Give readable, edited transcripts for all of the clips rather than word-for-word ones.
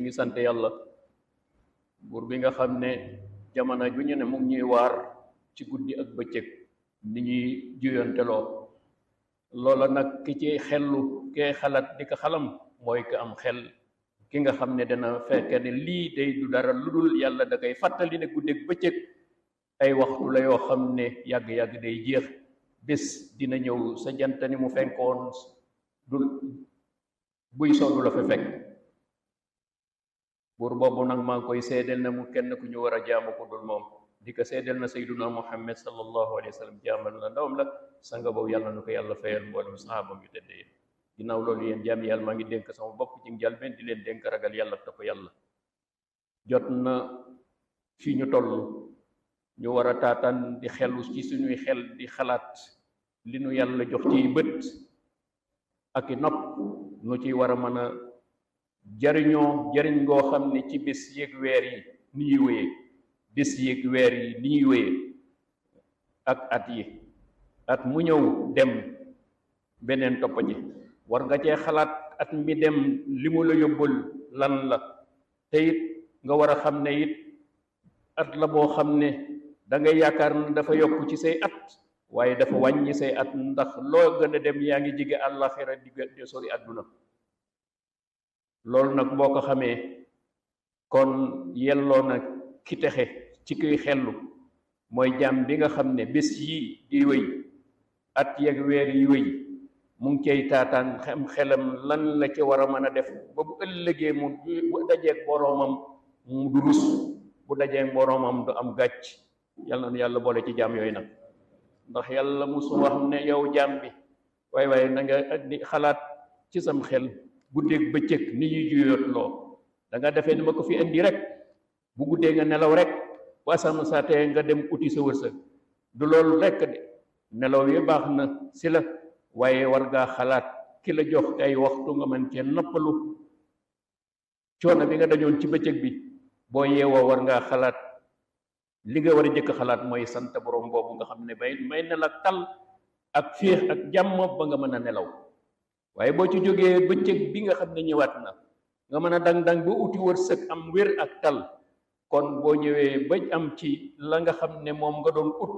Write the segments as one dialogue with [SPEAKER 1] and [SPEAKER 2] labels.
[SPEAKER 1] ngi sant yàlla buur bi nga xam ne jamono ju ñu ne mu ngi ñuy waar ci guddi ak bëccëg ni ñuy juyanteloo loola nag ki ci xellu kee xalaat di ko xalam mooy ko am xel ki nga xam ne dana fekke ne lii day du dara lu dul yàlla da koy fàttali ne guddi ak bëccëg ay waxtu la yoo xam ne yàgg-yàgg day jeex bés dina ñëw sa jant ni mu fenkoon du buy soodu la fa fekk buur boobu nag maa ngi koy seedeel na mu kenn ku ñu war a jaamu ko dul moom di ko seedeel na sayduna muhammad sallallahu alayhi wa sallam jaamal na ndawam la sanga boobu yàlla na ko yàlla fayal mboolem sahaabam yu tedde yi ginnaaw loolu yéen jaami yàlla maa ngi dénk sama bopp ci njëlbeen di leen dénk ragal yàlla topp yàlla jot na fi ñu toll ñu war a taataan di xelu ci suñuy xel di xalaat li nu yàlla jox ciy bët ak i nopp nu ciy war a mën a jariñoo jariñ ngoo xam ne ci bés yéeg weer yi ni ñuy wéyee bés yéeg weer yi ni ñuy wéyee ak at yi at mu ñëw dem beneen topp ji war nga cee xalaat at mi dem li mu la yóbbul lan la te it nga war a xam ne it at la boo xam ne da ngay yaakaar ne dafa yokk ci say at waaye dafa wàññi say at ndax loo gën a dem yaa ngi jige àllaxira di sori àdduna loolu nag boo ko xamee kon yelloo na ki texe ci kuy xellu mooy jaam bi nga xam ne bés yii di wéy at yeeg weer yi wéy mu ngi cay taataan xelam lan la ci war a mën a def ba bu ëllëgee mu bu dajeeg boroomam mu du rus bu dajeeg boroomam du am gàcc yàlla na yàlla boole ci jaam yooyu nag ndax yàlla musu wax ne yow jaam bi waaye na nga di xalaat ci sam xel guddeeg bëccëg ni ñuy juyoot loo da nga defee ni ma ko fi indi rek bu guddee nga nelaw rek bu asam saatee nga dem uti sa wërsëg du loolu rek de nelaw yi baax na si la waaye war ngaa xalaat ki la jox ay waxtu nga mën cee noppalu coono bi nga dajoon ci bëccëg bi boo yeewoo war ngaa xalaat li nga war a jëkk xalaat mooy sant borom boobu nga xam ne may ne la tal ak féex ak jàmm ba nga mën a nelaw waaye boo ci jógee bëccëg bi nga xam ne ñëwaat na nga mën a dang-dang ba uti wërsëg am wér ak tal kon boo ñëwee ba am ci la nga xam ne moom nga doon ut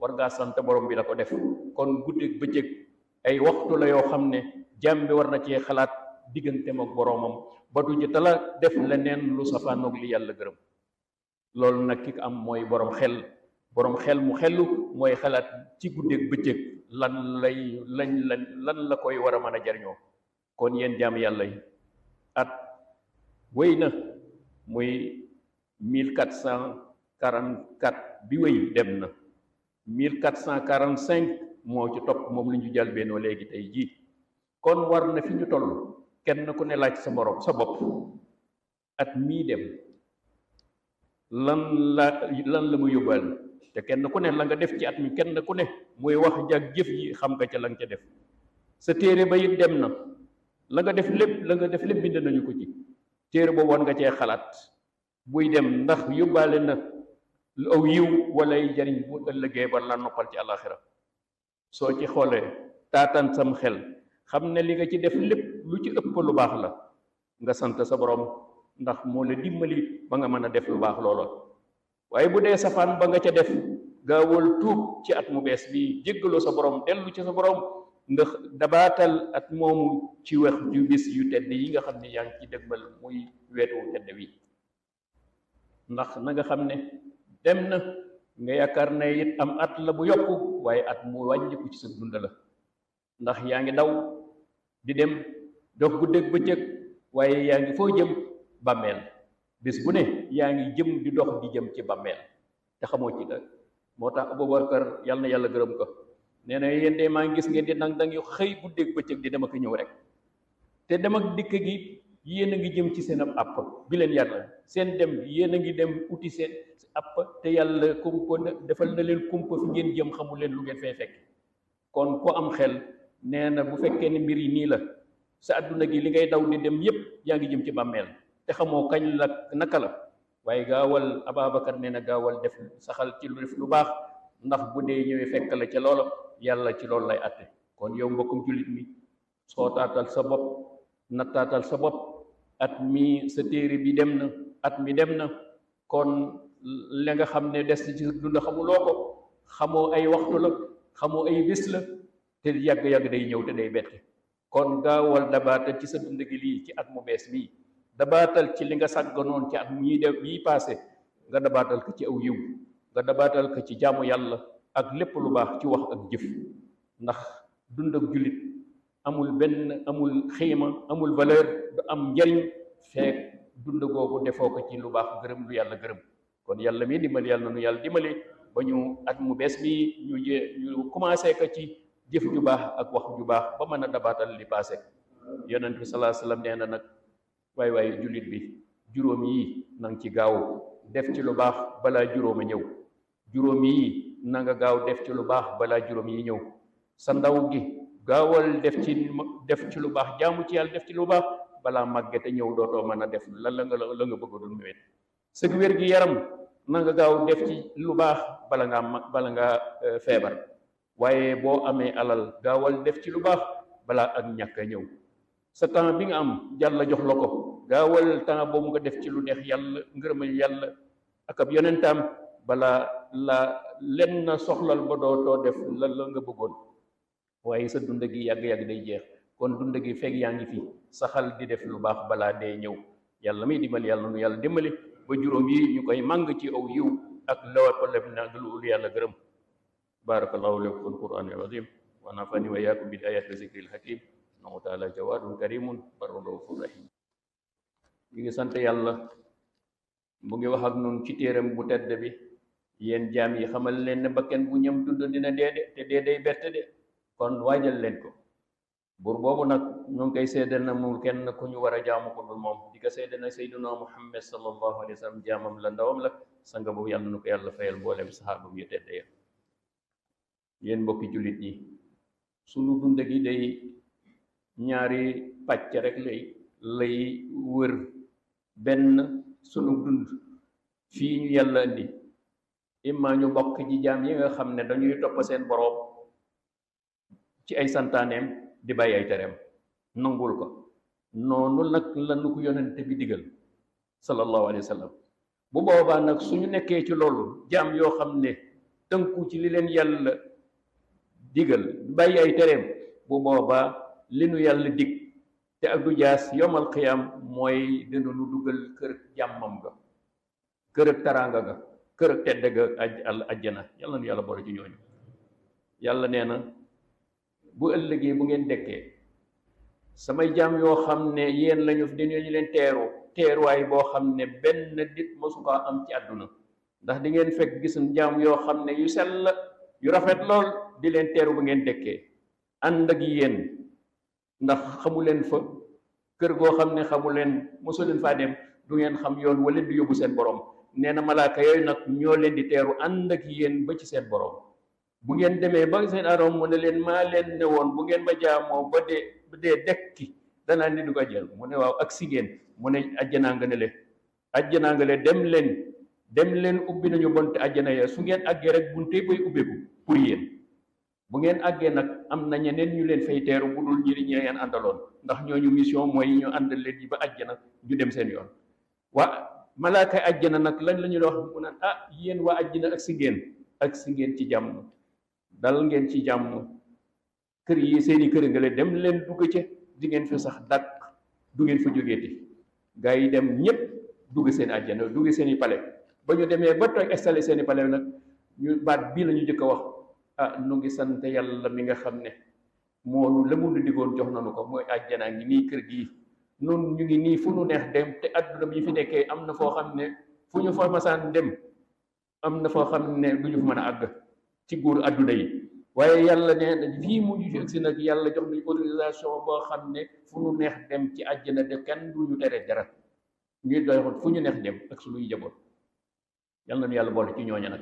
[SPEAKER 1] war ngaa sant borom bi la ko def kon guddeeg bëccëg ay waxtu la yoo xam ne jàmm bi war na cee xalaat digganteem ak boroomam ba du ci tala def leneen lu safaanoog li yàlla gërëm loolu nag ki am mooy borom xel mu xellu mooy xalaat ci guddeeg bëccëg lan la koy war a mën a jariñoo kon yéen jaam yàlla yi at wéy na muy 1444 bi wéy dem na 1445 moo ci topp moom la ñu jàll beenoo léegi tey jii kon war na fi ñu toll kenn ku ne laaj sa borom sa bopp at mii dem lan la mu yóbbal te kenn ku ne la nga def ci at mi kenn ku ne muy wax jag jëf yi xam nga ca la nga ca def sa téere ba it dem na la nga def lépp bind nañu ko ci téere boobu war nga cee xalaat buy dem ndax yóbbaale na lu aw yiw wala ay jariñ bu ëllëgee ba la noppal ci àlaxira soo ci xoolee taataan sam xel xam ne li nga ci def lépp lu ci ëpp lu baax la nga sant sa borom ndax moo la dimbali ba nga mën a def lu baax loola waaye bu dee safaan ba nga ca def gaawal tuub ci at mu bees bi jéggaloo sa borom dellu ci sa borom ndax dabaatal at moomu ci wex ju bis yu tedd yi nga xam ne yaa ngi ci dëgmal muy weetu tedd wi ndax na nga xam ne dem na nga yaakaar ne it am at la bu yokku waaye at mu wàññiku ci sa dund la ndax yaa ngi daw di dem dox guddeeg bëccëg waaye yaa ngi foo jëm bàmmeel bés bu ne yaa ngi jëm di dox di jëm ci bàmmeel te xamoo ci dara moo tax Abubakar yàlla na yàlla gërëm ko nee na yéen de maa ngi gis ngeen di dang yu xëy guddeeg bëccëg di dem ak ñëw rek te dem ak dikk gi yéen a ngi jëm ci seen ab àpp bi leen yàlla seen dem yéen a ngi dem uti seen àpp te yàlla kumpa defal na leen kumpa fi ngeen jëm xamu leen lu ngeen fay fekk kon ku am xel nee na bu fekkee ne mbir yi nii la sa adduna gi li ngay daw di dem yépp yaa ngi jëm ci bàmmeel te xamoo kañ la naka la waaye gaawal Ababacar nee na gaawal def saxal ci lu def lu baax ndax bu dee ñëwee fekk la ca loola yàlla ci loolu lay atte kon yow mbokkum jullit mi soo taatal sa bopp nattaatal sa bopp at mi sa téere bi dem na, at mi dem na, kon la nga xam ne des ci dund xamuloo ko, xamoo ay waxtu la, xamoo ay bés la, te yàgg-yàgg day ñëw te day bette. kon gaawal dabaatal ci sa dund gi lii ci at mu bees bii, dabaatal ci li nga sàgganoon ci at mii def bii passé, nga dabaatal ko ci aw yiw, nga dabaatal ko ci jaamu yàlla ak lépp lu baax ci wax ak jëf. ndax dund ak jullit amul xiima, amul valeur, du am njariñ feek dund googu defoo ko ci lu baax gërëm lu yàlla gërëm. kon yàlla mi dimbali, yàlla na nu yàlla dimbali ba ñu at mu bees bi ñu commencé ko ci jëf ju baax ak wax ju baax ba mën a dabaatal li passé. yonent bi salaa sallam nee na nag, waay jullit bi juróom yi na nga ci gaaw def ci lu baax balaa juróom a ñëw, juróom yi na nga gaaw def ci lu baax balaa juróom yi ñëw. sa ndaw gi gaawal def ci lu baax, jaamu ci yàlla def ci lu baax balaa màgget a ñëw dootoo mën a def la nga bëgg dul mu wet. sa wér gi yaram na nga gaaw def ci lu baax bala ngaa feebar. waaye boo amee alal gaawal def ci lu baax balaa ak ñàkk a ñëw. sa temps bi nga am yàlla jox la ko, gaawal temps boobu nga def ci lu neex yàlla, ngërëmal yàlla ak ab yonentam balaa la len na soxlal ba dootoo def la nga bëggoon. waaye sa dund gi yàgg-yàgg day jeex, kon dund gi fekk yaa ngi fi saxal di def lu baax balaa dee ñëw. yàlla may dimbali, yàlla nu yàlla dimbali ba juróom yi ñu koy màng ci aw yiw ak lawapaleb na lu yàlla gërëm. barakallahu lakum fil qur'anil azim wa nafani wa iyyakum bil ayati wa zikril hakim. Allahu taala jawadun karimun barrun ghafurur rahim. ñu ngi sant yàlla, mu ngi wax ak nun ci téeram bu tedd bi, yéen jaam yi xamal leen ne bakken bu ñam dund dina dee de, te dee day bette de, kon waajal leen ko. buur boobu nag ñu ngi koy seedal na mu kenn ku ñu war a jaamu ko dul moom, di ko seedal na sayyiduna Muhammad sallallahu alayhi wa sallam jaamam la, ndawam la, sanga boobu yàlla nu ko yàlla fayal mboolem saxaabam yu tedd ya. yéen mbokki jullit ñi, sunu dund gi day ñaari pàcc rek lay wër. benn, sunu dund fii ñu yàlla indi, imma ñu bokk ci jaam yi nga xam ne dañuy topp seen boroom ci ay santaaneem di bàyyi ay tereem, nangul ko. noonu nag la nu ko yonente bi digal sallallahu alayhi wa sallam. bu boobaa nag suñu nekkee ci loolu, jaam yoo xam ne tënku ci li leen yàlla digal bàyyi ay tereem, bu boobaa li nu yàlla dig te ak du jaas yowmal qiyaam mooy dina nu dugal kër jàmmam ga, kër ak taraanga ga, kër ak tedd ga ajjana. yàlla nu yàlla boole ci ñooñu. yàlla nee na bu ëllëgee bu ngeen dekkee, samay jaam yoo xam ne yéen lañu dinañu leen teeruwaay boo xam ne benn nit mosu ko am ci àdduna. ndax di ngeen fekk gis jaam yoo xam ne yu sell yu rafet lool di leen teeru bu ngeen dekkee, ànd ak yéen. ndax xamu leen fa kër goo xam ne xamu leen, mosu leen faa dem, du ngeen xam yoon wala di yóbbu seen borom. nee na malaaka yooyu nag ñoo leen di teeru ànd ak yéen ba ci seen borom. bu ngeen demee ba seen arom mu ne leen maa leen ne woon bu ngeen ma jaamoo ba dee dekki danaa ni du ko jël. mu ne waaw ak si ngeen, mu ne ajjanaa nga ne le, ajjanaa nga le, dem leen ubbi nañu bonte ajjana ya. su ngeen àggee rek bunte boy ubbeeku pour yéen. bu ngeen àggee nag am na ñeneen ñu leen fay teeru bu dul ñi ngeen àndaloon, ndax ñooñu mission mooy ñu àndal leen yi ba àjjana ñu dem seen yoon. waa malaaka àjjana nag lañ la ñu wax, mu naan yéen waa àjjana ak si ngeen ci jàmm, dal ngeen ci jàmm, kër yi seeni kër nga leen dem leen dugg ca, di ngeen fi sax dàq, du ngeen fa jógeeti. gaa yi dem ñépp dugg seen àjjana, dugg seeni pale. ba ñu demee ba toog installé seeni pale nag ñu baat bii la ñu jëkk a wax, nu ngi sant yàlla mi nga xam ne moo la mu nu digoon jox nanu ko, mooy àjjanaa ngi nii, kër gii nun ñu ngi nii fu nu neex dem. te adduna bi ñu fi nekkee am na foo xam ne fu ñu fa masaan dem am na foo xam ne du ñu fa mën a àgg ci góor adduna yi. waaye yàlla ne fii mu ñu fi agsi nag, yàlla jox nañu autorisation boo xam ne fu nu neex dem ci àjjana de kenn du ñu tere dara, ñuy doy fu ñu neex dem ak suñuy jaboot. yàlla na yàlla boole ci ñooña nag.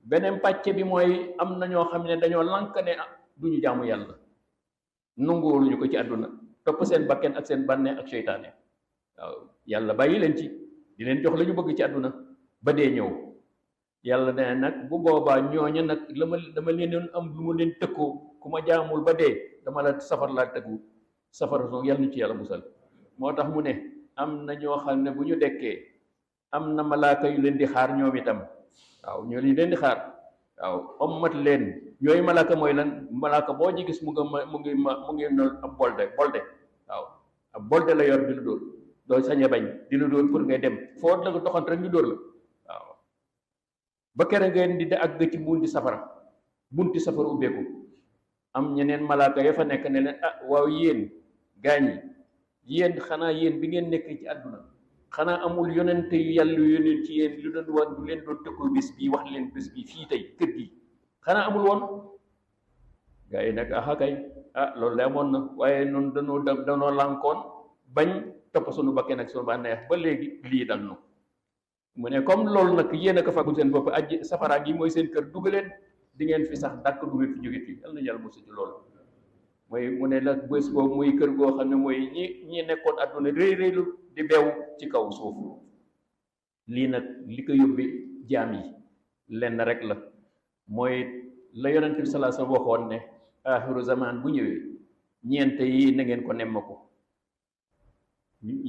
[SPEAKER 1] beneen pàcc bi mooy am na ñoo xam ne dañoo lank ne du ñu jaamu yàlla, nanguwuñu ko ci àdduna, topp seen bakken ak seen bànneex ak seytaane. waaw yàlla bàyyi leen ci, di leen jox la ñu bëgg ci àdduna ba dee ñëw. yàlla ne nag bu boobaa ñooña nag dama leen am lu ma leen tëkkoo, ku ma jaamul ba dee dama la safar laa tëggu, safara soo yàlla ñu ci yàlla musal. moo tax mu ne am na ñoo xam ne bu ñu dekkee am na malaaka yu leen di xaar ñoom itam waaw ñoo leen di xaar waaw ommat leen yooyu malaaka mooy lan malaaka boo ci gis mu ngi nol ab bolde waaw ab bolde la yor di la dóor doo sañ a bañ di la dóor pour ngay dem foo la doxant rek ñu dóor la waaw ba kere ngeen di àgg ci bunti safara ubbeeku am ñeneen malaaka ya fa nekk ne leen ah waaw yéen gaañ yi yéen xanaa yéen bi ngeen nekk ci àdduna xanaa amul yonente yu yàlla yónent ci yéen lu doon woon du leen doon tëkkoo bis bii wax leen bis bi fii tey kër gi xanaa amul woon gaa yi nag aha kay loolu de amoon na waaye noonu danoo lànkoon bañ topp sunu bakkee nag sunu bànneex ba léegi lii dal nu mu ne comme loolu nag yéen a ko fagul seen bopp aji safara gi mooy seen kër dugaleen di ngeen fi sax dàkk du ngeen fi jóge fii yal na yàlla mosu ci loolu mooy mu ne la bés boobu muy kër goo xam ne mooy ñi nekkoon àdduna réylu di beew ci kaw suuf lii nag li ko yóbbi jaam yi lenn rek la mooy la yonent bi sallallahu alayhi wasallam waxoon ne axiru zaman bu ñëwee ñeente yi na ngeen ko nemma ko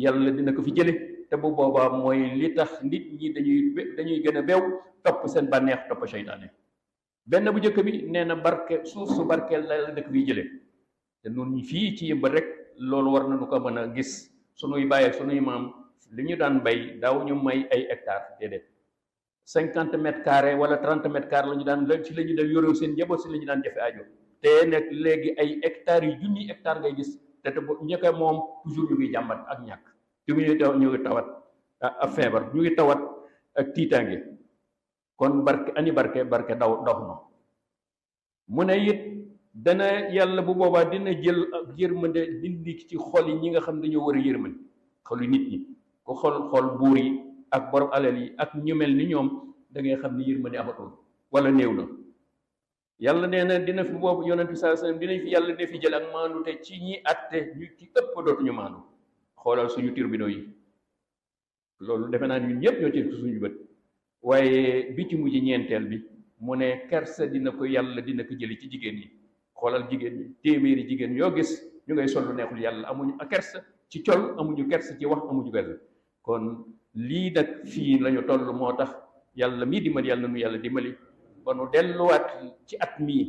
[SPEAKER 1] yàlla dina ko fi jële te bu boobaa mooy li tax nit ñi dañuy gën a beew topp seen bànneex topp seytaane benn bu njëkk bi nee na barke suuf su barkeel la dëkk fiy jële te nun fii ci Yëmbal rek loolu war nañu ko mën a gis sunuy bàyyi ak sunuy maam li ñu daan bay daaw ñu may ay hectares déedéet 50 mètres carrés wala 30 mètres carrés la ñu daan ci la ñu daan yore seen njaboot si la ñu daan jafe aajo te nag léegi ay hectares yu junni hectares ngay gis te ñëkk moom toujours ñu ngi jàmbat ak ñàkk te ñu ngi tawat ak feebar ñu ngi tawat ak tiitaange kon barke dox na mu ne it dana yàlla bu boobaa dina jël ak yërmande dindi ci xol yi ñi nga xam dañoo war a yërmande xolu nit ñi ko xol buur yi ak borom alal yi ak ñu mel ni ñoom da ngay xam ni yërmande amatul wala néew na yàlla nee na dina fi boobu yonent bi sallallahu alayhi wasallam dina fi yàlla dina fi jël ak maandu te ci ñi atte ñu ci ëpp dootuñu maandu xoolal suñu tribunaux yi loolu defe naa ñun ñëpp ñoo ci suñu bët waaye bi ci mujj ñeenteel bi mu ne kersa dina ko yàlla dina ko jëli ci jigéen ñi xoolal jigéen ñi téeméeri jigéen yoo gis ñu ngay sol lu neexul yàlla amuñu kersa ci col amuñu kersa ci wax amuñu kersa kon lii nag fii lañu toll moo tax yàlla mii dimbali yàlla nu yàlla dimbali ba nu delluwaat ci at mii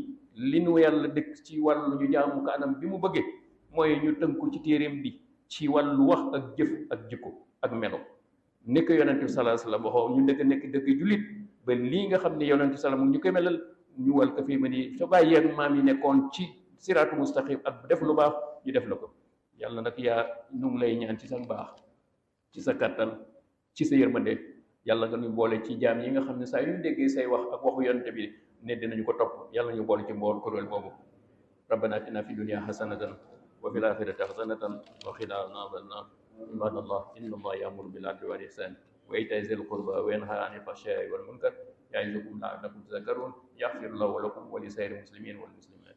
[SPEAKER 1] li nu yàlla dëkk ci wàllu ñu jaamu ko anam bi mu bëggee mooy ñu tënku ci téeréem bi ci wàllu wax ak jëf ak jikko ak melo ni ko yonent bi sallallahu alayhi wasallam waxoo ñu nekk dëkk jullit ba lii nga xam ne yonent bi sallallahu ñu koy melal ñu wal ko fii ma ni sa bàyyi ak maam yi nekkoon ci siraatu mustaqim ak def lu baax ñu def la ko yàlla nag yaa nu ngi lay ñaan ci sa baax ci sa kattan ci sa yërmande yàlla nga ñu boole ci jaam yi nga xam ne saa yu ñu déggee say wax ak waxu yonent bi ne dinañu ko topp yàlla ñu boole ci mbool kuréel boobu rabbana atina fi dunya hasanatan wa fil akhirati hasanatan wa qina adhaban nar ibadallah inna allaha ya'muru bil adli wal ihsan wa ita'i zil qurba wa yanha 'anil fahsha'i wal munkar ya'izukum la'allakum tadhakkarun yaghfir lahu wa lakum wa li sa'iril muslimin wal muslimat